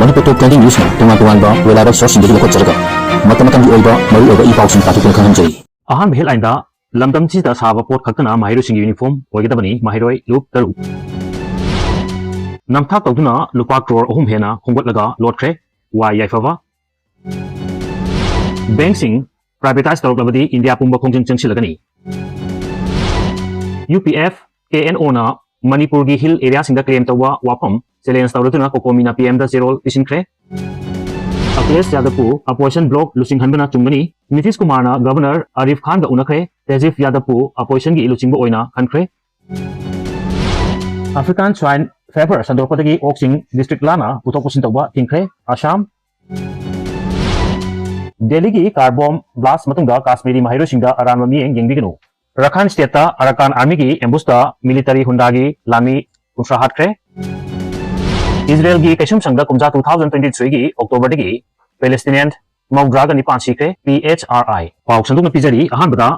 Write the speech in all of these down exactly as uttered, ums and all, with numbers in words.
ꯃꯅꯤꯄꯨꯔ ꯇꯣꯞ twenty ꯅ꯭ꯌꯨꯁꯅ ꯇꯣꯉꯥꯟ ꯇꯣꯉꯥꯟꯕ reliable sourceꯁꯤꯡꯗꯒꯤ ꯂꯧꯈꯠꯆꯔꯒ ꯃꯇꯝ ꯃꯇꯝꯒꯤ ꯑꯣꯏꯕ ꯃꯔꯨꯑꯣꯏꯕ ꯏ ꯄꯥꯎꯁꯤꯡ ꯇꯥꯊꯣꯛꯇꯨꯅ ꯈꯪꯍꯟꯖꯔꯤ꯫ ꯑꯍꯥꯟꯕ headlineꯗ, ꯂꯝꯗꯝꯁꯤꯗ ꯁꯥꯕ ꯄꯣꯠ ꯈꯛꯇꯅ ꯃꯍꯩꯔꯣꯏꯁꯤꯡꯒꯤ uniform ꯑꯣꯏꯒꯗꯕꯅꯤ, ꯃꯍꯩꯔꯣꯏ ꯂꯨꯞ ꯇꯔꯨꯛ꯫ ꯅꯝꯊꯥꯛ ꯇꯧꯗꯨꯅ ꯂꯨꯄꯥ ꯀ꯭ꯔꯣꯔ ꯑꯍꯨꯝ ꯍꯦꯟꯅ ꯈꯣꯝꯒꯠꯂꯒ ꯂꯣꯠꯈ꯭ꯔꯦ, ꯋꯥꯏ ꯌꯥꯏꯐꯕ꯫ Bankꯁꯤꯡ privatise ꯇꯧꯔꯛꯂꯕꯗꯤ ꯏꯟꯗꯤꯌꯥ ꯄꯨꯝꯕ ꯈꯣꯡꯖꯪ ꯆꯪꯁꯤꯜꯂꯒꯅꯤ꯫ U P F K N ꯑꯣꯅ ꯃꯅꯤꯄꯨꯔꯒꯤ hill areaꯁꯤꯡꯗ claim ꯇꯧꯕ ꯋꯥꯐꯝ challenge ꯇꯧꯔꯗꯨꯅ COCOMIꯅ ꯄꯤ ꯑꯦꯝꯗ ꯆꯦꯔꯣꯜ ꯄꯤꯁꯤꯟꯈ꯭ꯔꯦ꯫ Akhilesh ꯌꯥꯗꯕꯄꯨ opposition bloc ꯂꯨꯆꯤꯡꯍꯟꯕꯅ ꯆꯨꯝꯒꯅꯤ꯫ ꯅꯤꯇꯤꯁ ꯀꯨꯃꯥꯔꯅ Governor ꯑꯥꯔꯤꯐ ꯈꯥꯟꯒ ꯎꯅꯈ꯭ꯔꯦ꯫ ꯇꯦꯖꯤꯞ ꯌꯥꯗꯕꯄꯨ oppositionꯒꯤ ꯂꯨꯆꯤꯡꯕ ꯑꯣꯏꯅ ꯈꯟꯈ꯭ꯔꯦ꯫ African Swine Fever ꯁꯟꯗꯣꯔꯛꯄꯗꯒꯤ ꯑꯣꯛꯁꯤꯡ district ꯂꯥꯟꯅ ꯄꯨꯊꯣꯛ ꯄꯨꯁꯤꯟ ꯇꯧꯕ ꯊꯤꯡꯈ꯭ꯔꯦ꯫ ꯑꯁꯥꯝ꯫ ꯗꯦꯜꯂꯤꯒꯤ car bomb blast ꯃꯇꯨꯡꯗ ꯀꯥꯁꯃꯤꯔꯤ ꯃꯍꯩꯔꯣꯏꯁꯤꯡꯗ ꯑꯔꯥꯟꯕ ꯃꯤꯠꯌꯦꯡ ꯌꯦꯡꯕꯤꯒꯅꯨ꯫ ꯔꯈꯥꯏꯟ stateꯇ Arakan Armyꯒꯤ ambusht military Hyundaiꯒꯤ ꯂꯥꯟꯃꯤ ꯀꯨꯟꯊ꯭ꯔꯥ ꯍꯥꯠꯈ꯭ꯔꯦ꯫ ꯏꯖꯔꯦꯜꯒꯤ ꯀꯩꯁꯨꯝꯁꯪꯗ ꯀꯨꯝꯖꯥ two thousand twenty threeꯒꯤ Octoberꯗꯒꯤ Palestinian ꯃꯧꯗ꯭ꯔꯥꯒ ꯅꯤꯄꯥꯟ ꯁꯤꯈ꯭ꯔꯦ꯫ ꯄꯤ ꯑꯩꯆ ꯑꯥꯔ ꯑꯥꯏ꯫ ꯄꯥꯎ ꯁꯟꯗꯣꯛꯅ ꯄꯤꯖꯔꯤ꯫ ꯑꯍꯥꯟꯕꯗ,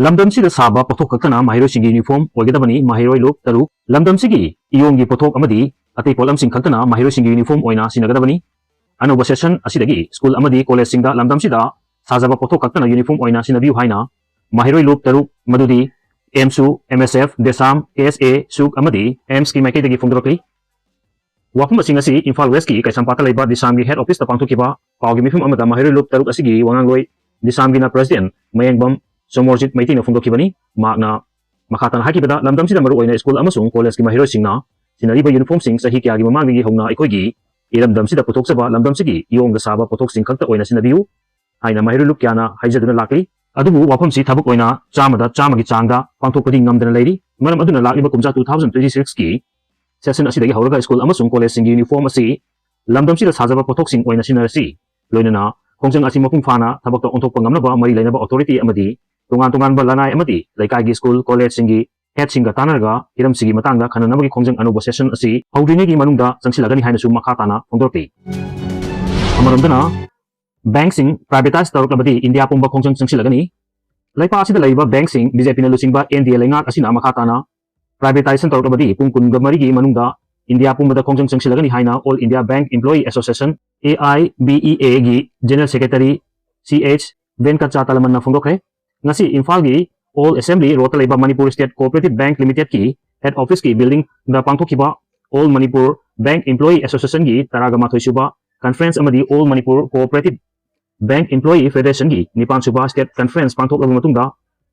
ꯂꯝꯗꯝꯁꯤꯗ ꯁꯥꯕ ꯄꯣꯠꯊꯣꯛ ꯈꯛꯇꯅ ꯃꯍꯩꯔꯣꯏꯁꯤꯡꯒꯤ uniform ꯑꯣꯏꯒꯗꯕꯅꯤ, ꯃꯍꯩꯔꯣꯏ ꯂꯨꯞ ꯇꯔꯨꯛ꯫ ꯂꯝꯗꯝꯁꯤꯒꯤ ꯏꯌꯣꯡꯒꯤ ꯄꯣꯠꯊꯣꯛ ꯑꯃꯗꯤ ꯑꯇꯩ ꯄꯣꯠꯂꯝꯁꯤꯡ ꯈꯛꯇꯅ ꯃꯍꯩꯔꯣꯏꯁꯤꯡꯒꯤ uniform ꯑꯣꯏꯅ ꯁꯤꯖꯤꯟꯅꯒꯗꯕꯅꯤ꯫ ꯑꯅꯧꯕ session ꯑꯁꯤꯗꯒꯤ school ꯑꯃꯗꯤ collegeꯁꯤꯡꯗ ꯂꯝꯗꯝꯁꯤꯗ ꯁꯥꯖꯕ ꯄꯣꯠꯊꯣꯛ ꯈꯛꯇꯅ uniform ꯑꯣꯏꯅ ꯁꯤꯖꯤꯟꯅꯕꯤꯌꯨ ꯍꯥꯏꯅ ꯃꯍꯩꯔꯣꯏ ꯂꯨꯞ ꯇꯔꯨꯛ, ꯃꯗꯨꯗꯤ ꯑꯦꯝꯁꯨ, ꯑꯦꯝ ꯑꯦꯁ ꯑꯦꯐ, ꯗꯦꯁꯥꯝ, ꯀꯦ ꯑꯦꯁ ꯑꯦ, ꯁꯨꯛ ꯑꯃꯗꯤ ꯑꯦꯝꯁꯀꯤ ꯃꯥꯏꯀꯩꯗꯒꯤ ꯐꯣꯡꯗꯣꯔꯛꯂꯤ꯫ ꯋꯥꯐꯝ ꯑꯁꯤꯡ ꯑꯁꯤ ꯏꯝꯐꯥꯜ ꯋꯦꯁꯀꯤ ꯀꯩꯁꯥꯝꯄꯥꯠꯇ ꯂꯩꯕ ꯗꯤꯁꯥꯝꯒꯤ head officeꯇ ꯄꯥꯡꯊꯣꯛꯈꯤꯕ ꯄꯥꯎꯒꯤ ꯃꯤꯐꯝ ꯑꯃꯗ ꯃꯍꯩꯔꯣꯏ ꯂꯨꯞ ꯇꯔꯨꯛ ꯑꯁꯤꯒꯤ ꯋꯥꯉꯥꯡꯂꯣꯏ ꯗꯤꯁꯥꯝꯒꯤꯅ president ꯃꯌꯦꯡꯕꯝ ꯁꯣꯃꯣꯔꯖꯤꯠ ꯃꯩꯇꯩꯅ ꯐꯣꯡꯗꯣꯛꯈꯤꯕꯅꯤ꯫ ꯃꯍꯥꯛꯅ ꯃꯈꯥ ꯇꯥꯅ ꯍꯥꯏꯈꯤꯕꯗ, ꯂꯝꯗꯝꯁꯤꯗ ꯃꯔꯨꯑꯣꯏꯅ school ꯑꯃꯁꯨꯡ collegeꯀꯤ ꯃꯍꯩꯔꯣꯏꯁꯤꯡꯅ ꯁꯤꯖꯤꯟꯅꯔꯤꯕ uniformꯁꯤꯡ ꯆꯍꯤ ꯀꯌꯥꯒꯤ ꯃꯃꯥꯡꯗꯒꯤ ꯍꯧꯅ ꯑꯩꯈꯣꯏꯒꯤ ꯏꯔꯝꯗꯝꯁꯤꯗ ꯄꯨꯊꯣꯛꯆꯕ ꯂꯝꯗꯝꯁꯤꯒꯤ ꯏꯌꯣꯡꯗ ꯁꯥꯕ ꯄꯣꯠꯊꯣꯛꯁꯤꯡ ꯈꯛꯇ ꯑꯣꯏꯅ ꯁꯤꯖꯤꯟꯅꯕꯤꯌꯨ ꯍꯥꯏꯅ ꯃꯍꯩꯔꯣꯏ ꯂꯨꯞ ꯀꯌꯥꯅ ꯍꯥꯏꯖꯗꯨꯅ ꯂꯥꯛꯂꯤ꯫ ꯑꯗꯨꯕꯨ ꯋꯥꯐꯝꯁꯤ ꯊꯕꯛ ꯑꯣꯏꯅ ꯆꯥꯝꯃꯗ ꯆꯥꯝꯃꯒꯤ ꯆꯥꯡꯗ ꯄꯥꯡꯊꯣꯛꯄꯗꯤ ꯉꯝꯗꯅ ꯂꯩꯔꯤ꯫ ꯃꯔꯝ ꯑꯗꯨꯅ ꯂꯥꯛꯂꯤꯕ ꯀꯨꯝꯖꯥ two thousand twenty sixꯀꯤ session ꯑꯁꯤꯗꯒꯤ ꯍꯧꯔꯒ school ꯑꯃꯁꯨꯡ collegeꯁꯤꯡꯒꯤ uniform ꯑꯁꯤ ꯂꯝꯗꯝꯁꯤꯗ ꯁꯥꯖꯕ ꯄꯣꯠꯊꯣꯛꯁꯤꯡ ꯑꯣꯏꯅ ꯁꯤꯖꯤꯟꯅꯔꯁꯤ꯫ ꯂꯣꯏꯅꯅ ꯈꯣꯡꯖꯪ ꯑꯁꯤ ꯃꯄꯨꯡ ꯐꯥꯅ ꯊꯕꯛꯇ ꯑꯣꯟꯊꯣꯛꯄ ꯉꯝꯅꯕ ꯃꯔꯤ ꯂꯩꯅꯕ authority ꯑꯃꯗꯤ ꯇꯣꯉꯥꯟ ꯇꯣꯉꯥꯟꯕ ꯂꯅꯥꯏ ꯑꯃꯗꯤ ꯂꯩꯀꯥꯏꯒꯤ school collegeꯁꯤꯡꯒꯤ headꯁꯤꯡꯒ ꯇꯥꯟꯅꯔꯒ ꯍꯤꯔꯝꯁꯤꯒꯤ ꯃꯇꯥꯡꯗ ꯈꯟꯅꯅꯕꯒꯤ ꯈꯣꯡꯖꯪ ꯑꯅꯧꯕ session ꯑꯁꯤ ꯍꯧꯗ꯭ꯔꯤꯉꯩꯒꯤ ꯃꯅꯨꯡꯗ ꯆꯪꯁꯤꯜꯂꯒꯅꯤ ꯍꯥꯏꯅꯁꯨ ꯃꯈꯥ ꯇꯥꯅ ꯐꯣꯡꯗꯣꯔꯛꯂꯤ꯫ ꯑꯃꯔꯣꯝꯗꯅ, bankꯁꯤꯡ privatise ꯇꯧꯔꯛꯂꯕꯗꯤ ꯏꯟꯗꯤꯌꯥ ꯄꯨꯝꯕ ꯈꯣꯡꯖꯪ ꯆꯪꯁꯤꯜꯂꯒꯅꯤ꯫ ꯂꯩꯄꯥꯛ ꯑꯁꯤꯗ ꯂꯩꯔꯤꯕ bankꯁꯤꯡ ꯕꯤ ꯖꯦ ꯄꯤꯅ ꯂꯨꯆꯤꯡꯕ ꯑꯦꯟ ꯗꯤ ꯑꯦ ꯂꯩꯉꯥꯛ ꯑꯁꯤꯅ ꯃꯈꯥ ꯇꯥꯅ privatisation ꯇꯧꯔꯛꯂꯕꯗꯤ ꯄꯨꯡ ꯀꯨꯟꯒ ꯃꯔꯤꯒꯤ ꯃꯅꯨꯡꯗ ꯏꯟꯗꯤꯌꯥ ꯄꯨꯝꯕꯗ ꯈꯣꯡꯖꯪ ꯆꯪꯁꯤꯜꯂꯒꯅꯤ ꯍꯥꯏꯅ All India Bank Employee Association, A I B E A, ꯒꯤ General Secretary C H Venkatachatalamanꯅ ꯐꯣꯡꯗꯣꯛꯈ꯭ꯔꯦ꯫ ꯉꯁꯤ ꯏꯝꯐꯥꯜꯒꯤ Old Assembly Roadꯇ ꯂꯩꯕ Manipur State Cooperative Bank Limitedꯀꯤ head officeꯀꯤ buildingꯗ ꯄꯥꯡꯊꯣꯛꯈꯤꯕ All Manipur Bank Employee Associationꯒꯤ ꯇꯔꯥꯒ ꯃꯥꯊꯣꯏ ꯁꯨꯕ conference ꯑꯃꯗꯤ All Manipur Cooperative Bank Employee Federationꯒꯤ ꯅꯤꯄꯥꯟ ꯁꯨꯕ state conference ꯄꯥꯡꯊꯣꯛꯂꯕ ꯃꯇꯨꯡꯗ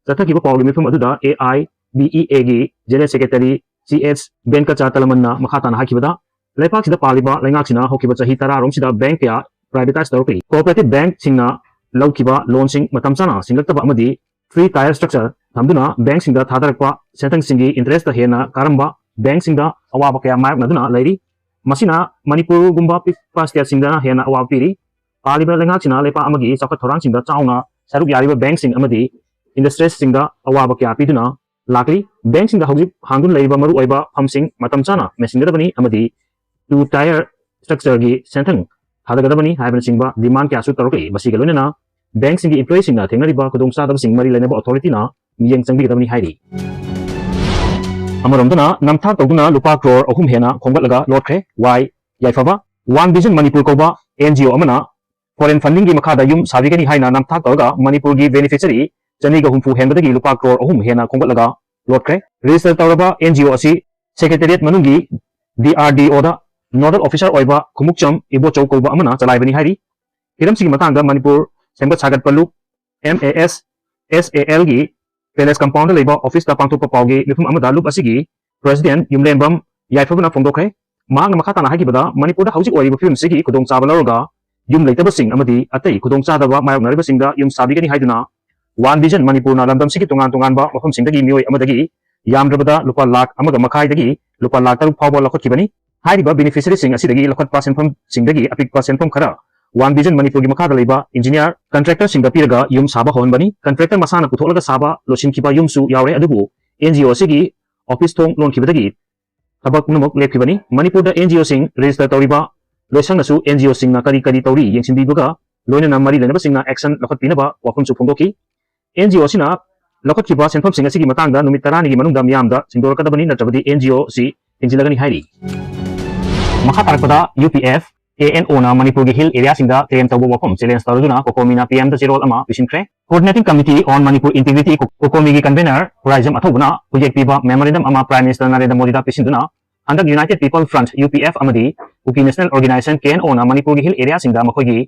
ꯆꯠꯊꯈꯤꯕ ꯄꯥꯎꯒꯤ ꯃꯤꯐꯝ ꯑꯗꯨꯗ A I B E Aꯒꯤ General Secretary C H Venkatachatalamanꯅ ꯃꯈꯥ ꯇꯥꯅ ꯍꯥꯏꯈꯤꯕꯗ, ꯂꯩꯕꯥꯛꯁꯤꯗ ꯄꯥꯜꯂꯤꯕ ꯂꯩꯉꯥꯛꯁꯤꯅ ꯍꯧꯈꯤꯕ ꯆꯍꯤ ꯇꯔꯥꯔꯣꯝꯁꯤꯗ bank ꯀꯌꯥ privatize ꯇꯧꯔꯛꯂꯤ꯫ Cooperative bankꯁꯤꯡꯅ ꯂꯧꯈꯤꯕ loanꯁꯤꯡ ꯃꯇꯝ ꯆꯥꯅ ꯁꯤꯡꯂꯛꯇꯕ ꯑꯃꯗꯤ three tier structure ꯊꯝꯗꯨꯅ bankꯁꯤꯡꯗ ꯊꯥꯗꯔꯛꯄ ꯁꯦꯟꯊꯪꯁꯤꯡꯒꯤ interestꯇ ꯍꯦꯟꯅ ꯀꯥꯔꯝꯕ bankꯁꯤꯡꯗ ꯑꯋꯥꯕ ꯀꯌꯥ ꯃꯥꯌꯣꯛꯅꯗꯨꯅ ꯂꯩꯔꯤ꯫ ꯃꯁꯤꯅ ꯃꯅꯤꯄꯨꯔꯒꯨꯝꯕ ꯄꯤꯛꯄ stateꯁꯤꯡꯗꯅ ꯍꯦꯟꯅ ꯑꯋꯥꯕ ꯄꯤꯔꯤ꯫ ꯄꯥꯜꯂꯤꯕ ꯂꯩꯉꯥꯛꯁꯤꯅ ꯂꯩꯄꯥꯛ ꯑꯃꯒꯤ ꯆꯥꯎꯈꯠ ꯊꯧꯔꯥꯡꯁꯤꯡꯗ ꯆꯥꯎꯅ ꯁꯔꯨꯛ ꯌꯥꯔꯤꯕ bankꯁꯤꯡ ꯑꯃꯗꯤ industriesꯁꯤꯡꯗ ꯑꯋꯥꯕ ꯀꯌꯥ ꯄꯤꯗꯨꯅ ꯂꯥꯛꯂꯤ꯫ Bankꯁꯤꯡꯗ ꯍꯧꯖꯤꯛ ꯍꯥꯡꯗꯨꯅ ꯂꯩꯔꯤꯕ ꯃꯔꯨꯑꯣꯏꯕ ꯐꯝꯁꯤꯡ ꯃꯇꯝ ꯆꯥꯅ ꯃꯦꯟꯁꯤꯟꯒꯗꯕꯅꯤ ꯑꯃꯗꯤ two tier structureꯒꯤ ꯁꯦꯟꯊꯪ ꯊꯥꯗꯒꯗꯕꯅꯤ ꯍꯥꯏꯕꯅꯆꯤꯡꯕ demand ꯀꯌꯥꯁꯨ ꯇꯧꯔꯛꯂꯤ꯫ ꯃꯁꯤꯒ ꯂꯣꯏꯅꯅ bankꯁꯤꯡꯒꯤ employeeꯁꯤꯡꯅ ꯊꯦꯡꯅꯔꯤꯕ ꯈꯨꯗꯣꯡꯆꯥꯗꯕꯁꯤꯡ ꯃꯔꯤ ꯂꯩꯅꯕ authorityꯅ ꯃꯤꯠꯌꯦꯡ ꯆꯪꯕꯤꯒꯗꯕꯅꯤ ꯍꯥꯏꯔꯤ꯫ ꯑꯃꯔꯣꯝꯗꯅ ꯅꯝꯊꯥꯛ ꯇꯧꯗꯨꯅ ꯂꯨꯄꯥ ꯀ꯭ꯔꯣꯔ ꯑꯍꯨꯝ ꯍꯦꯟꯅ ꯈꯣꯝꯒꯠꯂꯒ ꯂꯣꯠꯈ꯭ꯔꯦ ꯋꯥꯏ ꯌꯥꯏꯐꯕ꯫ One Vision ꯃꯅꯤꯄꯨꯔ ꯀꯧꯕ N G O ꯑꯃꯅ foreign fundingꯒꯤ ꯃꯈꯥꯗ ꯌꯨꯝ ꯁꯥꯕꯤꯒꯅꯤ ꯍꯥꯏꯅ ꯅꯝꯊꯥꯛ ꯇꯧꯔꯒ ꯃꯅꯤꯄꯨꯔꯒꯤ beneficiary ꯆꯅꯤꯒ ꯍꯨꯝꯐꯨ ꯍꯦꯟꯕꯗꯒꯤ ꯂꯨꯄꯥ ꯀ꯭ꯔꯣꯔ ꯑꯍꯨꯝ ꯍꯦꯟꯅ ꯈꯣꯝꯒꯠꯂꯒ ꯂꯣꯠꯈ꯭ꯔꯦ꯫ Register ꯇꯧꯔꯕ N G O ꯑꯁꯤ Secretariat ꯃꯅꯨꯡꯒꯤ D R D Oꯗ nodal officer ꯑꯣꯏꯕ ꯈꯨꯃꯨꯛꯆꯝ ꯏꯕꯣꯆꯧ ꯀꯧꯕ ꯑꯃꯅ ꯆꯂꯥꯏꯕꯅꯤ ꯍꯥꯏꯔꯤ꯫ ꯍꯤꯔꯝꯁꯤꯒꯤ ꯃꯇꯥꯡꯗ ꯃꯅꯤꯄꯨꯔ ꯁꯦꯝꯒꯠ ꯁꯥꯒꯠꯄ ꯂꯨꯞ, M A S S A Lꯒꯤ palace compoundꯗ ꯂꯩꯕ officeꯇ ꯄꯥꯡꯊꯣꯛꯄ ꯄꯥꯎꯒꯤ ꯃꯤꯐꯝ ꯑꯃꯗ ꯂꯨꯞ ꯑꯁꯤꯒꯤ president ꯌꯨꯝꯂꯦꯝꯕꯝ ꯌꯥꯏꯐꯕꯅ ꯐꯣꯡꯗꯣꯛꯈ꯭ꯔꯦ꯫ ꯃꯍꯥꯛꯅ ꯃꯈꯥ ꯇꯥꯅ ꯍꯥꯏꯈꯤꯕꯗ, ꯃꯅꯤꯄꯨꯔꯗ ꯍꯧꯖꯤꯛ ꯑꯣꯏꯔꯤꯕ ꯐꯤꯕꯝꯁꯤꯒꯤ ꯈꯨꯗꯣꯡꯆꯥꯕ ꯂꯧꯔꯒ ꯌꯨꯝ ꯂꯩꯇꯕꯁꯤꯡ ꯑꯃꯗꯤ ꯑꯇꯩ ꯈꯨꯗꯣꯡꯆꯥꯗꯕ ꯃꯥꯌꯣꯛꯅꯔꯤꯕꯁꯤꯡꯗ ꯌꯨꯝ ꯁꯥꯕꯤꯒꯅꯤ ꯍꯥꯏꯗꯨꯅ One Vision ꯃꯅꯤꯄꯨꯔꯅ ꯂꯝꯗꯝꯁꯤꯒꯤ ꯇꯣꯉꯥꯟ ꯇꯣꯉꯥꯟꯕ ꯃꯐꯝꯁꯤꯡꯗꯒꯤ ꯃꯤꯑꯣꯏ ꯑꯃꯗꯒꯤ ꯌꯥꯝꯗ꯭ꯔꯕꯗ ꯂꯨꯄꯥ ꯂꯥꯈ ꯑꯃꯒ ꯃꯈꯥꯏꯗꯒꯤ ꯂꯨꯄꯥ ꯂꯥꯈ ꯇꯔꯨꯛ ꯐꯥꯎꯕ ꯂꯧꯈꯠꯈꯤꯕꯅꯤ꯫ ꯍꯥꯏꯔꯤꯕ beneficiaryꯁꯤꯡ ꯑꯁꯤꯗꯒꯤ ꯂꯧꯈꯠꯄ ꯁꯦꯟꯐꯝꯁꯤꯡꯗꯒꯤ ꯑꯄꯤꯛꯄ ꯁꯦꯟꯐꯝ ꯈꯔ One Vision ꯃꯅꯤꯄꯨꯔꯒꯤ ꯃꯈꯥꯗ ꯂꯩꯕ engineer contractorꯁꯤꯡꯗ ꯄꯤꯔꯒ ꯌꯨꯝ ꯁꯥꯕ ꯍꯧꯍꯟꯕꯅꯤ꯫ Contractor ꯃꯁꯥꯅ ꯄꯨꯊꯣꯛꯂꯒ ꯁꯥꯕ ꯂꯣꯏꯁꯤꯟꯈꯤꯕ ꯌꯨꯝꯁꯨ ꯌꯥꯎꯔꯦ, ꯑꯗꯨꯕꯨ N G O ꯑꯁꯤꯒꯤ office ꯊꯣꯡ ꯂꯣꯟꯈꯤꯕꯗꯒꯤ ꯊꯕꯛ ꯄꯨꯝꯅꯃꯛ ꯂꯦꯞꯈꯤꯕꯅꯤ꯫ ꯃꯅꯤꯄꯨꯔꯗ N G Oꯁꯤꯡ register ꯇꯧꯔꯤꯕ ꯂꯣꯏꯁꯪꯅꯁꯨ N G Oꯁꯤꯡꯅ ꯀꯔꯤ ꯀꯔꯤ ꯇꯧꯔꯤ ꯌꯦꯡꯁꯤꯟꯕꯤꯕꯒ ꯂꯣꯏꯅꯅ ꯃꯔꯤ ꯂꯩꯅꯕꯁꯤꯡꯅ action ꯂꯧꯈꯠꯄꯤꯅꯕ ꯋꯥꯐꯝꯁꯨ ꯐꯣꯡꯗꯣꯛꯈꯤ꯫ N G O ꯑꯁꯤꯅ ꯂꯧꯈꯠꯈꯤꯕ ꯁꯦꯟꯐꯝꯁꯤꯡ ꯑꯁꯤꯒꯤ ꯃꯇꯥꯡꯗ ꯅꯨꯃꯤꯠ ꯇꯔꯥꯅꯤꯒꯤ ꯃꯅꯨꯡꯗ ꯃꯤꯌꯥꯝꯗ ꯁꯦꯡꯗꯣꯔꯛꯀꯗꯕꯅꯤ, ꯅꯠꯇ꯭ꯔꯕꯗꯤ N G O ꯑꯁꯤ ꯊꯤꯡꯖꯤꯜꯂꯒꯅꯤ ꯍꯥꯏꯔꯤ꯫ ꯃꯈꯥ ꯇꯥꯔꯛꯄꯗ UPF, KNOꯅ ꯃꯅꯤꯄꯨꯔꯒꯤ ꯍꯤꯜ ꯑꯦꯔꯤꯌꯥꯁꯤꯡꯗ ꯀ꯭ꯂꯦꯝ ꯇꯧꯕ ꯋꯥꯐꯝ ꯆꯦꯂꯦꯟꯖ ꯇꯧꯔꯗꯨꯅ ꯀꯣꯀꯣꯃꯤꯅ PMꯗ ꯆꯦꯔꯣꯜ ꯑꯃ ꯄꯤꯁꯤꯟꯈ꯭ꯔꯦ꯫ Coordinating Committee on Manipur Integrity, ꯀꯣꯀꯣꯃꯤꯒꯤ ꯀꯟꯚꯦꯅꯔ ꯈꯨꯔꯥꯏꯖꯝ ꯑꯊꯧꯕꯅ ꯈꯨꯌꯦꯛ ꯄꯤꯕ ꯃꯦꯃꯣꯔꯦꯟꯗꯝ ꯑꯃ ꯄ꯭ꯔꯥꯏꯝ ꯃꯤꯅꯤꯁꯇꯔ ꯅꯔꯦꯟꯗ꯭ꯔ ꯃꯣꯗꯤꯗ ꯄꯤꯁꯤꯟꯗꯨꯅ, ꯍꯟꯗꯛ United People Front, UPF ꯑꯃꯗꯤ Kuki National Organisation, KNOꯅ ꯃꯅꯤꯄꯨꯔꯒꯤ ꯍꯤꯜ ꯑꯦꯔꯤꯌꯥꯁꯤꯡꯗ ꯃꯈꯣꯏꯒꯤ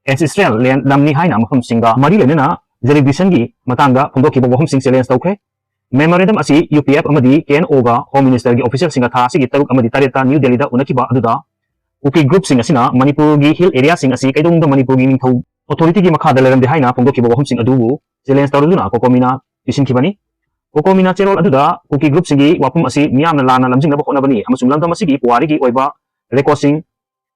ancestral land ꯂꯝꯅꯤ ꯍꯥꯏꯅ ꯃꯐꯝꯁꯤꯡꯒ ꯃꯔꯤ ꯂꯩꯅꯅ ꯖꯨꯔꯤꯁꯗꯤꯛꯁꯟꯒꯤ ꯃꯇꯥꯡꯗ ꯐꯣꯡꯗꯣꯛꯈꯤꯕ ꯋꯥꯐꯝꯁꯤꯡ ꯆꯦꯂꯦꯟꯖ ꯇꯧꯈ꯭ꯔꯦ꯫ ꯃꯦꯃꯣꯔꯦꯟꯗꯝ ꯑꯁꯤ UPF ꯑꯃꯗꯤ KNOꯒ ꯍꯣꯝ ꯃꯤꯅꯤꯁꯇꯔꯒꯤ ꯑꯣꯐꯤꯁꯤꯌꯦꯜꯁꯤꯡꯒ ꯊꯥ ꯑꯁꯤꯒꯤ ꯇꯔꯨꯛ ꯑꯃꯗꯤ ꯇꯔꯦꯠꯇ ꯅ꯭ꯌꯨ ꯗꯦꯜꯂꯤꯗ ꯎꯅꯈꯤꯕ ꯑꯗꯨꯗ ꯀꯨꯀꯤ ꯒ꯭ꯔꯨꯞꯁꯤꯡ ꯑꯁꯤꯅ ꯃꯅꯤꯄꯨꯔꯒꯤ ꯍꯤꯜ ꯑꯦꯔꯤꯌꯥꯁꯤꯡ ꯑꯁꯤ ꯀꯩꯗꯧꯅꯨꯡꯗ ꯃꯅꯤꯄꯨꯔꯒꯤ ꯅꯤꯡꯊꯧ ꯑꯣꯊꯣꯔꯤꯇꯤꯒꯤ ꯃꯈꯥꯗ ꯂꯩꯔꯝꯗꯦ ꯍꯥꯏꯅ ꯐꯣꯡꯗꯣꯛꯈꯤꯕ ꯋꯥꯐꯝꯁꯤꯡ ꯑꯗꯨꯕꯨ ꯆꯦꯂꯦꯟꯖ ꯇꯧꯔꯗꯨꯅ ꯀꯣꯀꯣꯃꯤꯅ ꯄꯤꯁꯤꯟꯈꯤꯕꯅꯤ꯫ ꯀꯣꯀꯣꯃꯤꯅ ꯆꯦꯔꯣꯜ ꯑꯗꯨꯗ ꯀꯨꯀꯤ ꯒ꯭ꯔꯨꯞꯁꯤꯡꯒꯤ ꯋꯥꯐꯝ ꯑꯁꯤ ꯃꯤꯌꯥꯝꯅ ꯂꯥꯟꯅ ꯂꯝꯖꯤꯡꯅꯕ ꯍꯣꯠꯅꯕꯅꯤ ꯑꯃꯁꯨꯡ ꯂꯝꯗꯝ ꯑꯁꯤꯒꯤ ꯄꯨꯋꯥꯔꯤꯒꯤ ꯑꯣꯏꯕ ꯔꯦꯀꯣꯔꯗꯁꯤꯡ,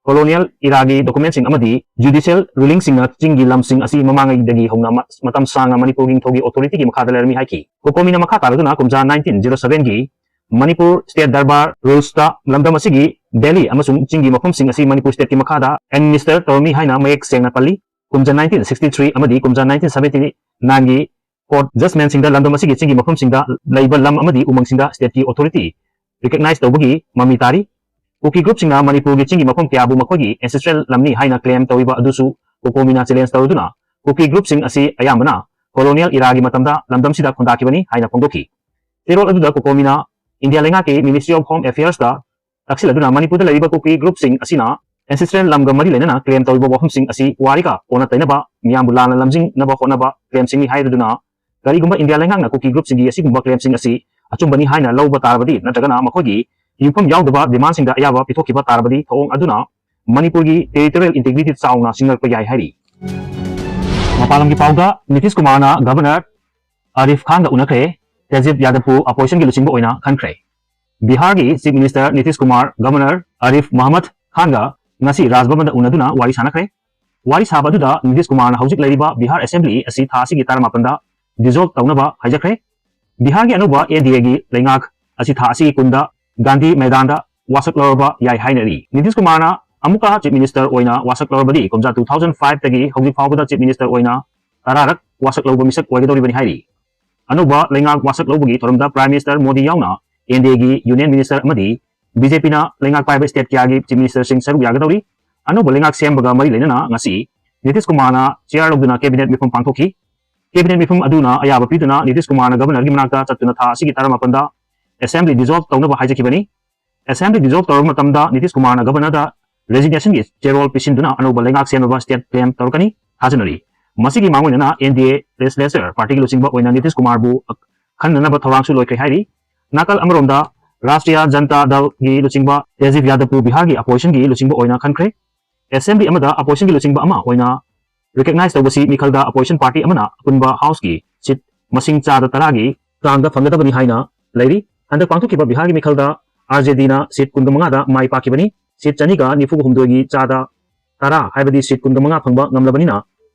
ꯀꯣꯂꯣꯅꯤꯌꯦꯜ ꯏꯔꯥꯒꯤ ꯗꯣꯀꯨꯃꯦꯟꯁꯤꯡ ꯑꯃꯗꯤ ꯖꯨꯗꯤꯁꯤꯌꯦꯜ ꯔꯨꯂꯤꯡꯁꯤꯡꯅ ꯆꯤꯡꯒꯤ ꯂꯝꯁꯤꯡ ꯑꯁꯤ ꯃꯃꯥꯡꯉꯩꯗꯒꯤ ꯍꯧꯅ ꯃ-, ꯃꯇꯝ ꯁꯥꯡꯅ ꯃꯅꯤꯄꯨꯔꯒꯤ ꯅꯤꯡꯊꯧꯒꯤ ꯑꯣꯊꯣꯔꯤꯇꯤꯒꯤ ꯃꯈꯥꯗ ꯂꯩꯔꯝꯃꯤ ꯍꯥꯏꯈꯤ꯫ ꯀꯣꯀꯣꯃꯤꯅ ꯃꯈꯥ ꯇꯥꯔꯗꯨꯅ ꯀꯨꯝꯖꯥ nineteen zero ꯁꯚꯦꯟꯒꯤ Manipur state darbar ꯔꯨꯜꯁꯇ ꯂꯝꯗꯝ ꯑꯁꯤꯒꯤ ꯚꯦꯂꯤ ꯑꯃꯁꯨꯡ ꯆꯤꯡꯒꯤ ꯃꯐꯝꯁꯤꯡ ꯑꯁꯤ ꯃꯅꯤꯄꯨꯔ ꯁ꯭ꯇꯦꯠꯀꯤ ꯃꯈꯥꯗ ꯑꯦꯗꯃꯤꯅꯤꯁꯇꯔ ꯇꯧꯔꯝꯃꯤ ꯍꯥꯏꯅ ꯃꯌꯦꯛ ꯁꯦꯡꯅ ꯄꯜꯂꯤ꯫ ꯀꯨꯝꯖꯥ ꯅꯥꯏꯟꯇꯤꯟ ꯁꯤꯛꯁꯇꯤ ꯊ꯭ꯔꯤ ꯑꯃꯗꯤ ꯀꯨꯝꯖꯥ ꯅꯥꯏꯟꯇꯤꯟ ꯁꯚꯦꯟꯇꯤ ꯅꯥꯏꯟꯒꯤ ꯀꯣꯔꯠ ꯖꯖꯃꯦꯟꯁꯤꯡꯗ ꯂꯝꯗꯝ ꯑꯁꯤꯒꯤ ꯆꯤꯡꯒꯤ ꯃꯐꯝꯁꯤꯡꯗ ꯂꯩꯕ ꯂꯝ ꯑꯃꯗꯤ ꯎꯃꯪꯁꯤꯡꯗ ꯁ꯭ꯇꯦꯠꯀꯤ ꯑꯣꯊꯣꯔꯤꯇꯤ ꯔꯤꯀꯣꯒꯅꯥꯏꯖ ꯇꯧꯕꯒꯤ ꯃꯃꯤ ꯇꯥꯔꯤ꯫ ꯀꯨꯀꯤ ꯒ꯭ꯔꯨꯞꯁꯤꯡꯅ ꯃꯅꯤꯄꯨꯔꯒꯤ ꯆꯤꯡꯒꯤ ꯃꯐꯝ ꯀꯌꯥꯕꯨ ꯃꯈꯣꯏꯒꯤ ꯑꯦꯟꯁꯦꯁꯇ꯭ꯔꯦꯜ ꯂꯝꯅꯤ ꯍꯥꯏꯅ ꯀ꯭ꯂꯦꯝ ꯇꯧꯔꯤꯕ ꯑꯗꯨꯁꯨ ꯀꯣꯀꯣꯃꯤꯅ ꯆꯦꯂꯦꯟꯖ ꯇꯧꯔꯗꯨꯅ ꯀꯨꯀꯤ ꯒ꯭ꯔꯨꯞꯁꯤꯡ ꯑꯁꯤ ꯑꯌꯥꯝꯕꯅ ꯀꯣꯂꯣꯅꯤꯌꯦꯜ ꯏꯔꯥꯒꯤ ꯃꯇꯝꯗ ꯂꯝꯗꯝꯁꯤꯗ ꯈꯨꯟꯗꯥꯈꯤꯕꯅꯤ ꯍꯥꯏꯅ ꯐꯣꯡꯗꯣꯛꯈꯤ꯫ ꯆꯦꯔꯣꯜ ꯑꯗꯨꯗ ꯀꯣꯀꯣꯃꯤꯅ ꯏꯟꯗꯤꯌꯥ ꯂꯩꯉꯥꯛꯀꯤ Ministry of Home Affairsꯇ ꯇꯛꯁꯤꯜꯂꯗꯨꯅ ꯃꯅꯤꯄꯨꯔꯗ ꯂꯩꯔꯤꯕ ꯀꯨꯀꯤ ꯒ꯭ꯔꯨꯞꯁꯤꯡ ꯑꯁꯤꯅ ꯑꯦꯟꯁꯦꯁꯇ꯭ꯔꯦꯜ ꯂꯝꯒ ꯃꯔꯤ ꯂꯩꯅꯅ ꯀ꯭ꯂꯦꯝ ꯇꯧꯔꯤꯕ ꯋꯥꯐꯝꯁꯤꯡ ꯑꯁꯤ ꯄꯨꯋꯥꯔꯤꯒ ꯑꯣꯟꯅ ꯇꯩꯅꯕ, ꯃꯤꯌꯥꯝꯕꯨ ꯂꯥꯟꯅ ꯂꯝꯖꯤꯡꯅꯕ ꯍꯣꯠꯅꯕ ꯀ꯭ꯂꯦꯝꯁꯤꯡꯅꯤ ꯍꯥꯏꯔꯗꯨꯅ ꯀꯔꯤꯒꯨꯝꯕ ꯏꯟꯗꯤꯌꯥ ꯂꯩꯉꯥꯛꯅ ꯀꯨꯀꯤ ꯒ꯭ꯔꯨꯞꯁꯤꯡꯒꯤ ꯑꯁꯤꯒꯨꯝꯕ ꯀ꯭ꯂꯦꯝꯁꯤꯡ ꯑꯁꯤ ꯑꯆꯨꯝꯕꯅꯤ ꯍꯥꯏꯅ ꯂꯧꯕ ꯇꯥꯔꯕꯗꯤ ꯅꯠꯇ꯭ꯔꯒꯅ ꯃꯈꯣꯏꯒꯤ ꯌꯨꯝꯐꯝ ꯌꯥꯎꯗꯕ ꯗꯤꯃꯥꯟꯁꯤꯡꯗ ꯑꯌꯥꯕ ꯄꯤꯊꯣꯛꯈꯤꯕ ꯇꯥꯔꯕꯗꯤ ꯊꯧꯑꯣꯡ ꯑꯗꯨꯅ ꯃꯅꯤꯄꯨꯔꯒꯤ ꯇꯦꯔꯤꯇꯣꯔꯤꯌꯦꯜ ꯏꯟꯇꯤꯒ꯭ꯔꯤꯇꯤ ꯆꯥꯎꯅ ꯁꯤꯡꯅꯔꯛꯄ ꯌꯥꯏ ꯍꯥꯏꯔꯤ꯫ ꯃꯄꯥꯟ ꯂꯝꯒꯤ ꯄꯥꯎꯗ ꯅꯤꯇꯤꯁ ꯀꯨꯃꯥꯔꯅ ꯒꯚꯔꯅꯔ ꯑꯥꯔꯤꯐ ꯈꯥꯟꯒ ꯎꯅꯈ꯭ꯔꯦ, ꯇꯦꯖꯤꯞ ꯌꯥꯗꯕꯄꯨ ꯑꯣꯄꯣꯖꯤꯁꯟꯒꯤ ꯂꯨꯆꯤꯡꯕ ꯑꯣꯏꯅ ꯈꯟꯈ꯭ꯔꯦ꯫ ꯕꯤꯍꯥꯔꯒꯤ chief minister Nitish Kumar governor Arif ꯃꯍꯃꯗ ꯈꯥꯟꯒ ꯉꯁꯤ ꯔꯥꯖꯚꯕꯟꯗ ꯎꯅꯗꯨꯅ ꯋꯥꯔꯤ ꯁꯥꯟꯅꯈ꯭ꯔꯦ꯫ ꯋꯥꯔꯤ ꯁꯥꯕ ꯑꯗꯨꯗ ꯅꯤꯇꯤꯁ ꯀꯨꯃꯥꯔꯅ ꯍꯧꯖꯤꯛ ꯂꯩꯔꯤꯕ ꯕꯤꯍꯥꯔ ꯑꯦꯁꯦꯝꯕ꯭ꯂꯤ ꯑꯁꯤ ꯊꯥ ꯑꯁꯤꯒꯤ ꯇꯔꯥꯃꯥꯄꯟꯗ ꯗꯤꯖꯣꯜꯕ ꯇꯧꯅꯕ ꯍꯥꯏꯖꯈ꯭ꯔꯦ꯫ ꯕꯤꯍꯥꯔꯒꯤ ꯑꯅꯧꯕ ꯑꯦꯟ ꯗꯤ ꯑꯦꯒꯤ ꯂꯩꯉꯥꯛ ꯑꯁꯤ ꯊꯥ ꯑꯁꯤꯒꯤ ꯀꯨꯟꯗ ꯒꯥꯟꯙꯤ ꯃꯩꯗꯥꯟꯗ ꯋꯥꯁꯛ ꯂꯧꯔꯕ ꯌꯥꯏ ꯍꯥꯏꯅꯔꯤ꯫ ꯅꯤꯇꯤꯁ ꯀꯨꯃꯥꯔꯅ ꯑꯃꯨꯛꯀ ꯆꯤꯐ ꯃꯤꯅꯤꯁꯇꯔ ꯑꯣꯏꯅ ꯋꯥꯁꯛ ꯂꯧꯔꯕꯗꯤ ꯀꯨꯝꯖꯥ ꯇꯨ ꯊꯥꯎꯖꯟ ꯐꯥꯏꯚꯇꯒꯤ ꯍꯧꯖꯤꯛ ꯐꯥꯎꯕꯗ ꯆꯤꯐ ꯃꯤꯅꯤꯁꯇꯔ ꯑꯣꯏꯅ ꯇꯔꯥꯔꯛ ꯋꯥꯁꯛ ꯂꯧꯕ ꯃꯤꯁꯛ ꯑꯣꯏꯒꯗꯧꯔꯤꯕꯅꯤ ꯍꯥꯏꯔꯤ꯫ ꯑꯅꯧꯕ ꯂꯩꯉꯥꯛ ꯋꯥꯁꯛ ꯂꯧꯕꯒꯤ ꯊꯧꯔꯝꯗ ꯄ꯭ꯔꯥꯏꯝ ꯃꯤꯅꯤꯁꯇꯔ ꯃꯣꯗꯤ ꯌꯥꯎꯅ ꯑꯦꯟ ꯗꯤ ꯑꯦꯒꯤ ꯌꯨꯅꯤꯌꯟ ꯃꯤꯅꯤꯁꯇꯔ ꯑꯃꯗꯤ ꯕꯤ ꯖꯦ ꯄꯤꯅ ꯂꯩꯉꯥꯛ ꯄꯥꯏꯕ ꯁ꯭ꯇꯦꯠ ꯀꯌꯥꯒꯤ ꯆꯤꯐ ꯃꯤꯅꯤꯁꯇꯔꯁꯤꯡ ꯁꯔꯨꯛ ꯌꯥꯒꯗꯧꯔꯤ꯫ ꯑꯅꯧꯕ ꯂꯩꯉꯥꯛ ꯁꯦꯝꯕꯒ ꯃꯔꯤ ꯂꯩꯅꯅ ꯉꯁꯤ ꯅꯤꯇꯤꯁ ꯀꯨꯃꯥꯔꯅ ꯆꯤꯌꯥꯔ ꯂꯧꯗꯨꯅ ꯀꯦꯕꯤꯅꯦꯠ ꯃꯤꯐꯝ ꯄꯥꯡꯊꯣꯛꯈꯤ꯫ ꯀꯦꯕꯤꯅꯦꯠ ꯃꯤꯐꯝ ꯑꯗꯨꯅ ꯑꯌꯥꯕ ꯄꯤꯗꯨꯅ ꯅꯤꯇꯤꯁ ꯀꯨꯃꯥꯔꯅ ꯒꯕꯔꯅꯔꯒꯤ ꯃꯅꯥꯛꯇ ꯆꯠꯇꯨꯅ ꯊꯥ ꯑꯁꯤꯒꯤ ꯇꯔꯥꯃꯥꯄꯟꯗ ꯑꯦꯁꯦꯝꯕ꯭ꯂꯤ ꯗꯤꯖꯣꯜꯕ ꯇꯧꯅꯕ ꯍꯥꯏꯖꯈꯤꯕꯅꯤ꯫ ꯑꯦꯁꯦꯝꯕ꯭ꯂꯤ ꯗꯤꯖꯣꯜꯕ ꯇꯧꯔꯕ ꯃꯇꯝꯗ ꯅꯤꯇꯤꯁ ꯀꯨꯃꯥꯔꯅ ꯒꯕꯔꯅꯔꯗ ꯔꯦꯖꯤꯒꯅꯦꯁꯟꯒꯤ ꯆꯦꯔꯣꯜ ꯄꯤꯁꯤꯟꯗꯨꯅ ꯑꯅꯧꯕ ꯂꯩꯉꯥꯛ ꯁꯦꯝꯅꯕ ꯁ꯭ꯇꯦꯠ ꯀ꯭ꯂꯦꯝ ꯇꯧꯔꯛꯀꯅꯤ ꯊꯥꯖꯅꯔꯤ꯫ ꯃꯁꯤꯒꯤ ꯃꯥꯡꯑꯣꯏꯅꯅ ꯑꯦꯟ ꯗꯤ ꯑꯦ ꯂꯦꯖꯤꯁꯂꯦꯆꯔ ꯄꯥꯔꯇꯤꯒꯤ ꯂꯨꯆꯤꯡꯕ ꯑꯣꯏꯅ ꯅꯤꯇꯤꯁ ꯀꯨꯃꯥꯔꯕꯨ ꯈꯟꯅꯅꯕ ꯊꯧꯔꯥꯡꯁꯨ ꯂꯣꯏꯈ꯭ꯔꯦ ꯍꯥꯏꯔꯤ꯫ ꯅꯥꯀꯜ ꯑꯃꯔꯣꯝꯗ ꯔꯥꯁꯇ꯭ꯔꯤꯌꯥ ꯖꯟꯇꯥ ꯗꯜꯒꯤ ꯂꯨꯆꯤꯡꯕ ꯇꯦꯖꯤꯕ ꯌꯥꯗꯕꯄꯨ ꯕꯤꯍꯥꯔꯒꯤ ꯑꯣꯄꯣꯖꯤꯁꯟꯒꯤ ꯂꯨꯆꯤꯡꯕ ꯑꯣꯏꯅ ꯈꯟꯈ꯭ꯔꯦ꯫ ꯑꯦꯁꯦꯝꯕ꯭ꯂꯤ ꯑꯃꯗ ꯑꯣꯄꯣꯖꯤꯁꯟꯒꯤ ꯂꯨꯆꯤꯡꯕ ꯑꯃ ꯑꯣꯏꯅ ꯔꯤꯀꯒꯅꯥꯏꯖ ꯇꯧꯕꯁꯤ ꯃꯤꯈꯜꯗ ꯑꯣꯄꯣꯖꯤꯁꯟ ꯄꯥꯔꯇꯤ ꯑꯃꯅ ꯑꯄꯨꯟꯕ ꯍꯥꯎꯁꯀꯤ ꯁꯤꯠ ꯃꯁꯤꯡ ꯆꯥꯗ ꯇꯔꯥꯒꯤ ꯆꯥꯡꯗ ꯐꯪꯒꯗꯕꯅꯤ ꯍꯥꯏꯅ ꯂꯩꯔꯤ꯫ ꯍꯟꯗꯛ ꯄꯥꯡꯊꯣꯛꯈꯤꯕ ꯕꯤꯍꯥꯔꯒꯤ ꯃꯤꯈꯜꯗ ꯑꯥꯔ ꯖꯦ ꯗꯤꯅ ꯁꯤꯠ ꯀꯨꯟꯒ ꯃꯉꯥꯗ ꯃꯥꯏ ꯄꯥꯛꯈꯤꯕꯅꯤ꯫ ꯁꯤꯠ ꯆꯅꯤꯒ ꯅꯤꯐꯨ ꯍꯨꯝꯗꯣꯏꯒꯤ ꯆꯥꯗ ꯇꯔꯥ, ꯍꯥꯏꯕꯗꯤ ꯁꯤꯠ ꯀꯨꯟꯒ ꯃꯉꯥ ꯐꯪꯕ ꯉꯝꯂꯕꯅꯤꯅ,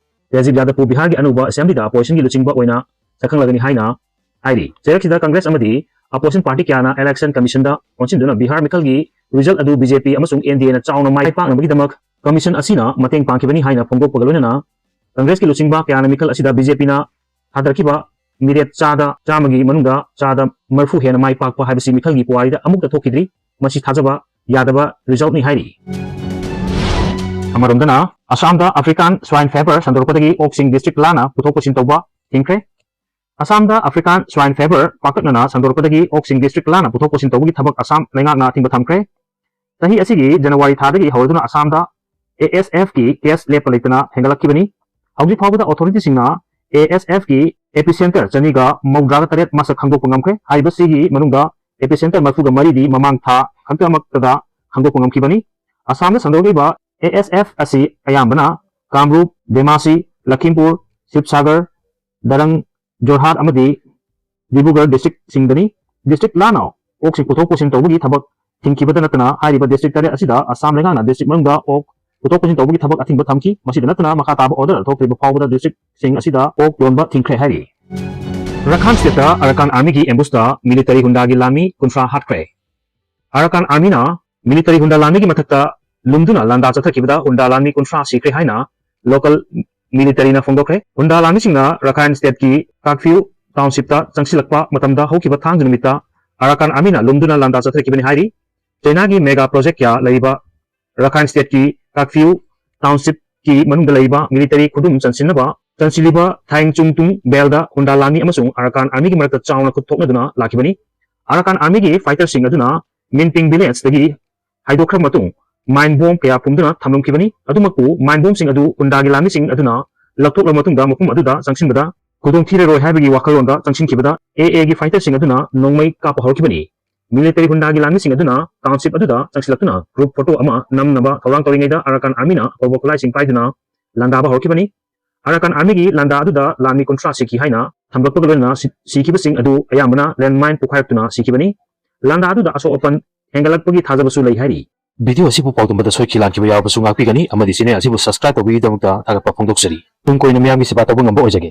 ꯔꯥꯖꯤꯕ ꯌꯥꯗꯕꯄꯨ ꯕꯤꯍꯥꯔꯒꯤ ꯑꯅꯧꯕ ꯑꯦꯁꯦꯝꯕ꯭ꯂꯤꯗ ꯑꯣꯄꯣꯖꯤꯁꯟꯒꯤ ꯂꯨꯆꯤꯡꯕ ꯑꯣꯏꯅ ꯁꯛꯈꯪꯂꯒꯅꯤ ꯍꯥꯏꯅ ꯍꯥꯏꯔꯤ꯫ ꯆꯩꯔꯛꯁꯤꯗ ꯀꯪꯒ꯭ꯔꯦꯁ ꯑꯃꯗꯤ ꯑꯣꯄꯣꯖꯤꯁꯟ ꯄꯥꯔꯇꯤ ꯀꯌꯥꯅ ꯏꯂꯦꯛꯁꯟ ꯀꯃꯤꯁꯟꯗ ꯑꯣꯟꯁꯤꯟꯗꯨꯅ ꯕꯤꯍꯥꯔ ꯃꯤꯈꯜꯒꯤ ꯔꯤꯖꯜꯠ ꯑꯗꯨ ꯕꯤ ꯖꯦ ꯄꯤ ꯑꯃꯁꯨꯡ ꯑꯦꯟ ꯗꯤ ꯑꯦꯅ ꯆꯥꯎꯅ ꯃꯥꯏ ꯄꯥꯛꯅꯕꯒꯤꯗꯃꯛ ꯀꯃꯤꯁꯟ ꯑꯁꯤꯅ ꯃꯇꯦꯡ ꯄꯥꯡꯈꯤꯕꯅꯤ ꯍꯥꯏꯅ ꯐꯣꯡꯗꯣꯛꯄꯒ ꯂꯣꯏꯅꯅ ꯀꯪꯒ꯭ꯔꯦꯁꯀꯤ ꯂꯨꯆꯤꯡꯕ ꯀꯌꯥꯅ ꯃꯤꯈꯜ ꯑꯁꯤꯗ ꯕꯤ ꯖꯦ ꯄꯤꯅ ꯊꯥꯗꯔꯛꯈꯤꯕ ꯃꯤꯔꯦꯞ ꯆꯥꯗ ꯆꯥꯝꯃꯒꯤ ꯃꯅꯨꯡꯗ ꯆꯥꯗ ꯃꯔꯤꯐꯨ ꯍꯦꯟꯅ ꯃꯥꯏ ꯄꯥꯛꯄ ꯍꯥꯏꯕꯁꯤ ꯃꯤꯈꯜꯒꯤ ꯄꯨꯋꯥꯔꯤꯗ ꯑꯃꯨꯛꯇ ꯊꯣꯛꯈꯤꯗ꯭ꯔꯤ꯫ ꯃꯁꯤ ꯊꯥꯖꯕ ꯌꯥꯗꯕ ꯔꯤꯖꯜꯠꯅꯤ ꯍꯥꯏꯔꯤ꯫ ꯑꯃꯔꯣꯝꯗꯅ, ꯑꯁꯥꯝꯗ ꯑꯐ꯭ꯔꯤꯀꯥꯟ ꯁ꯭ꯋꯥꯏꯟ ꯐꯦꯚꯔ ꯁꯟꯗꯣꯔꯛꯄꯗꯒꯤ ꯑꯣꯛꯁꯤꯡ ꯗꯤꯁꯇ꯭ꯔꯤꯛ ꯂꯥꯟꯅ ꯄꯨꯊꯣꯛ ꯄꯨꯁꯤꯟ ꯇꯧꯕ ꯊꯤꯡꯈ꯭ꯔꯦ꯫ ꯑꯁꯥꯝꯗ ꯑꯐ꯭ꯔꯤꯀꯥꯟ ꯁ꯭ꯋꯥꯏꯟ ꯐꯦꯚꯔ ꯄꯥꯛꯇꯛꯅꯅ ꯁꯟꯗꯣꯔꯛꯄꯗꯒꯤ ꯑꯣꯛꯁꯤꯡ ꯗꯤꯁꯇ꯭ꯔꯤꯛ ꯂꯥꯟꯅ ꯄꯨꯊꯣꯛ ꯄꯨꯁꯤꯟ ꯇꯧꯕꯒꯤ ꯊꯕꯛ ꯑꯁꯥꯝ ꯂꯩꯉꯥꯛꯅ ꯑꯊꯤꯡꯕ ꯊꯝꯈ꯭ꯔꯦ꯫ ꯆꯍꯤ ꯑꯁꯤꯒꯤ ꯖꯅꯋꯥꯔꯤ ꯊꯥꯗꯒꯤ ꯍꯧꯔꯗꯨꯅ ꯑꯁꯥꯝꯗ ꯑꯦ ꯑꯦꯁ ꯑꯦꯐꯀꯤ ꯀꯦꯁ ꯂꯦꯞꯄ ꯂꯩꯇꯅ ꯍꯦꯟꯒꯠꯂꯛꯈꯤꯕꯅꯤ꯫ ꯍꯧꯖꯤꯛ ꯐꯥꯎꯕꯗ ꯑꯣꯊꯣꯔꯤꯇꯤꯁꯤꯡꯅ ꯑꯦ ꯑꯦꯁ ꯑꯦꯐꯀꯤ ꯑꯦꯄꯤꯁꯦꯟꯇꯔ ꯆꯅꯤꯒ ꯃꯧꯗ꯭ꯔꯥꯒ ꯇꯔꯦꯠ ꯃꯁꯛ ꯈꯪꯗꯣꯛꯄ ꯉꯝꯈ꯭ꯔꯦ꯫ ꯍꯥꯏꯔꯤꯕꯁꯤꯒꯤ ꯃꯅꯨꯡꯗ ꯑꯦꯄꯤꯁꯦꯟꯇꯔ ꯃꯔꯤꯐꯨꯒ ꯃꯔꯤꯗꯤ ꯃꯃꯥꯡ ꯊꯥ ꯈꯛꯇꯃꯛꯇꯗ ꯈꯪꯗꯣꯛꯄ ꯉꯝꯈꯤꯕꯅꯤ꯫ ꯑꯁꯥꯝꯗ ꯁꯟꯗꯣꯛꯂꯤꯕ ꯑꯦ ꯑꯦꯁ ꯑꯦꯐ ꯑꯁꯤ ꯑꯌꯥꯝꯕꯅ ꯀꯥꯝꯔꯨꯞ, ꯙꯦꯃꯥꯁꯤ, ꯂꯈꯤꯝꯄꯨꯔ, ꯁꯤꯕꯁꯥꯒꯔ, ꯗꯔꯪ, ꯖꯣꯔꯍꯥꯠ ꯑꯃꯗꯤ ꯗꯤꯕ꯭ꯔꯨꯒꯔ ꯗꯤꯁꯇ꯭ꯔꯤꯛꯁꯤꯡꯗꯅꯤ꯫ ꯗꯤꯁꯇ꯭ꯔꯤꯛ ꯂꯥꯟꯅ ꯑꯣꯛꯁꯤꯡ ꯄꯨꯊꯣꯛ ꯄꯨꯁꯤꯟ ꯇꯧꯕꯒꯤ ꯊꯕꯛ ꯊꯤꯡꯈꯤꯕꯗ ꯅꯠꯇꯅ ꯍꯥꯏꯔꯤꯕ ꯗꯤꯁꯇ꯭ꯔꯤꯛ ꯇꯔꯦꯠ ꯑꯁꯤꯗ ꯑꯁꯥꯝ ꯂꯩꯉꯥꯛꯅ ꯗꯤꯁꯇ꯭ꯔꯤꯛ ꯃꯅꯨꯡꯗ ꯑꯣꯛ ꯄꯨꯊꯣꯛ ꯄꯨꯁꯤꯟ ꯇꯧꯕꯒꯤ ꯊꯕꯛ ꯑꯊꯤꯡꯕ ꯊꯝꯈꯤ꯫ ꯃꯁꯤꯗ ꯅꯠꯇꯅ ꯃꯈꯥ ꯇꯥꯕ ꯑꯣꯔꯗꯔ ꯊꯣꯛꯇ꯭ꯔꯤꯕ ꯐꯥꯎꯕꯗ ꯗꯤꯁꯇ꯭ꯔꯤꯛꯁꯤꯡ ꯑꯁꯤꯗ ꯑꯣꯛ ꯌꯣꯟꯕ ꯊꯤꯡꯈ꯭ꯔꯦ ꯍꯥꯏꯔꯤ꯫ ꯔꯈꯥꯏꯟ ꯁ꯭ꯇꯦꯠꯇ ꯑꯔꯀꯥꯟ ꯑꯥꯔꯃꯤꯒꯤ ꯑꯦꯝꯕꯨꯁꯇ ꯃꯤꯂꯤꯇꯔꯤ ꯍꯨꯟꯗꯥꯒꯤ ꯂꯥꯟꯃꯤ ꯀꯨꯟꯊ꯭ꯔꯥ ꯍꯥꯠꯈ꯭ꯔꯦ꯫ ꯑꯔꯀꯥꯟ ꯑꯥꯔꯃꯤꯅ ꯃꯤꯂꯤꯇꯔꯤ ꯍꯨꯟꯗꯥ ꯂꯥꯟꯃꯤꯒꯤ ꯃꯊꯛꯇ ꯂꯨꯝꯗꯨꯅ ꯂꯥꯟꯗꯥ ꯆꯠꯊꯈꯤꯕꯗ ꯍꯨꯟꯗꯥ ꯂꯥꯟꯃꯤ ꯀꯨꯟꯊ꯭ꯔꯥ ꯁꯤꯈ꯭ꯔꯦ ꯍꯥꯏꯅ ꯂꯣꯀꯦꯜ ꯃꯤꯂꯤꯇꯔꯤꯅ ꯐꯣꯡꯗꯣꯛꯈ꯭ꯔꯦ꯫ ꯍꯨꯟꯗꯥ ꯂꯥꯟꯃꯤꯁꯤꯡꯅ ꯔꯈꯥꯏꯟ ꯁ꯭ꯇꯦꯠꯀꯤ ꯀꯥꯔꯐ꯭ꯌꯨ ꯇꯥꯎꯟꯁꯤꯞꯇ ꯆꯪꯁꯤꯜꯂꯛꯄ ꯃꯇꯝꯗ ꯍꯧꯈꯤꯕ ꯊꯥꯡꯖ ꯅꯨꯃꯤꯠꯇ ꯑꯔꯥꯀꯥꯟ ꯑꯥꯔꯃꯤꯅ ꯂꯨꯝꯗꯨꯅ ꯂꯥꯟꯗꯥ ꯆꯠꯊꯔꯛꯈꯤꯕꯅꯤ ꯍꯥꯏꯔꯤ꯫ ꯆꯩꯅꯥꯒꯤ ꯃꯦꯒꯥ ꯄ꯭ꯔꯣꯖꯦꯛ ꯀꯌꯥ ꯂꯩꯔꯤꯕ ꯔꯥꯈꯥꯏꯟ ꯁ꯭ꯇꯦꯠꯀꯤ ꯀꯥꯛꯐ꯭ꯌꯨ ꯇꯥꯎꯟꯁꯤꯞꯀꯤ ꯃꯅꯨꯡꯗ ꯂꯩꯔꯤꯕ ꯃꯤꯂꯤꯇꯔꯤ ꯈꯨꯗꯨꯝ ꯆꯟꯁꯤꯟꯅꯕ ꯆꯟꯁꯤꯜꯂꯤꯕ ꯊꯥꯏꯡ ꯆꯨꯡ ꯇꯨꯡ ꯕꯦꯜꯗ ꯍꯨꯟꯗꯥ ꯂꯥꯟꯃꯤ ꯑꯃꯁꯨꯡ ꯑꯔꯥꯀꯥꯟ ꯑꯥꯔꯃꯤꯒꯤ ꯃꯔꯛꯇ ꯆꯥꯎꯅ ꯈꯨꯠ ꯊꯣꯛꯅꯗꯨꯅ ꯂꯥꯛꯈꯤꯕꯅꯤ꯫ ꯑꯔꯥꯀꯥꯟ ꯑꯥꯔꯃꯤꯒꯤ ꯐꯥꯏꯇꯔꯁꯤꯡ ꯑꯗꯨꯅ ꯃꯤꯟꯄꯤꯡ ꯚꯤꯂꯦꯖꯇꯒꯤ ꯍꯥꯏꯗꯣꯛꯈ꯭ꯔꯕ ꯃꯇꯨꯡ ꯃꯥꯏꯟ ꯕꯣꯝ ꯀꯌꯥ ꯐꯨꯝꯗꯨꯅ ꯊꯝꯂꯝꯈꯤꯕꯅꯤ꯫ ꯑꯗꯨꯃꯛꯄꯨ ꯃꯥꯏꯟ ꯕꯣꯝꯁꯤꯡ ꯑꯗꯨ ꯍꯨꯟꯗꯥꯒꯤ ꯂꯥꯟꯃꯤꯁꯤꯡ ꯑꯗꯨꯅ ꯂꯧꯊꯣꯛꯂꯕ ꯃꯇꯨꯡꯗ ꯃꯐꯝ ꯑꯗꯨꯗ ꯆꯪꯁꯤꯟꯕꯗ ꯈꯨꯗꯣꯡ ꯊꯤꯔꯔꯣꯏ ꯍꯥꯏꯕꯒꯤ ꯋꯥꯈꯜꯂꯣꯟꯗ ꯆꯪꯁꯤꯟꯈꯤꯕꯗ ꯑꯦ ꯑꯦꯒꯤ ꯐꯥꯏꯇꯔꯁꯤꯡ ꯑꯗꯨꯅ ꯅꯣꯡꯃꯩ ꯀꯥꯞꯄ ꯍꯧꯔꯛꯈꯤꯕꯅꯤ꯫ ꯃꯤꯂꯤꯇꯔꯤ ꯍꯨꯟꯗꯥꯒꯤ ꯂꯥꯟꯃꯤꯁꯤꯡ ꯑꯗꯨꯅ ꯇꯥꯎꯟꯁꯤꯞ ꯑꯗꯨꯗ ꯆꯪꯁꯤꯜꯂꯛꯇꯨꯅ ꯒ꯭ꯔꯨꯞ ꯐꯣꯇꯣ ꯑꯃ ꯅꯝꯅꯕ ꯊꯧꯔꯥꯡ ꯇꯧꯔꯤꯉꯩꯗ ꯑꯔꯥꯀꯥꯟ ꯑꯥꯔꯃꯤꯅ ꯑꯀꯧꯕ ꯈꯨꯠꯂꯥꯏꯁꯤꯡ ꯄꯥꯏꯗꯨꯅ ꯂꯥꯟꯗꯥꯕ ꯍꯧꯔꯛꯈꯤꯕꯅꯤ꯫ ꯑꯔꯥꯀꯥꯟ ꯑꯥꯔꯃꯤꯒꯤ ꯂꯥꯟꯗꯥ ꯑꯗꯨꯗ ꯂꯥꯟꯃꯤ ꯀꯨꯟꯊ꯭ꯔꯥ ꯁꯤꯈꯤ ꯍꯥꯏꯅ ꯊꯝꯂꯛꯄꯒ ꯂꯣꯏꯅꯅ ꯁꯤ-, ꯁꯤꯈꯤꯕꯁꯤꯡ ꯑꯗꯨ ꯑꯌꯥꯝꯕꯅ ꯂꯦꯟꯃꯥꯏꯟ ꯄꯣꯈꯥꯏꯔꯛꯇꯨꯅ ꯁꯤꯈꯤꯕꯅꯤ꯫ ꯂꯥꯟꯗꯥ ꯑꯗꯨꯗ ꯑꯁꯣꯛ ꯑꯄꯟ ꯍꯦꯟꯒꯠꯂꯛꯄꯒꯤ ꯊꯥꯖꯕꯁꯨ ꯂꯩ ꯍꯥꯏꯔꯤ꯫ ꯚꯤꯗꯤꯑꯣ ꯑꯁꯤꯕꯨ ꯄꯥꯎꯗꯝ ꯑꯃꯗ ꯁꯣꯏꯈꯤ ꯂꯥꯟꯈꯤꯕ ꯌꯥꯎꯔꯕꯁꯨ ꯉꯥꯛꯄꯤꯒꯅꯤ ꯑꯃꯗꯤ ꯆꯦꯅꯦꯜ ꯑꯁꯤꯕꯨ ꯁꯕꯁꯀ꯭ꯔꯥꯏꯕ ꯇꯧꯕꯤꯕꯒꯤꯗꯃꯛꯇ ꯊꯥꯒꯠꯄ ꯐꯣꯡꯗꯣꯛꯆꯔꯤ꯫ ꯇꯨꯡ ꯀꯣꯏꯅ ꯃꯤꯌꯥꯝꯒꯤ ꯁꯦꯕꯥ ꯇꯧꯕ ꯉꯝꯕ ꯑꯣꯏꯖꯒꯦ꯫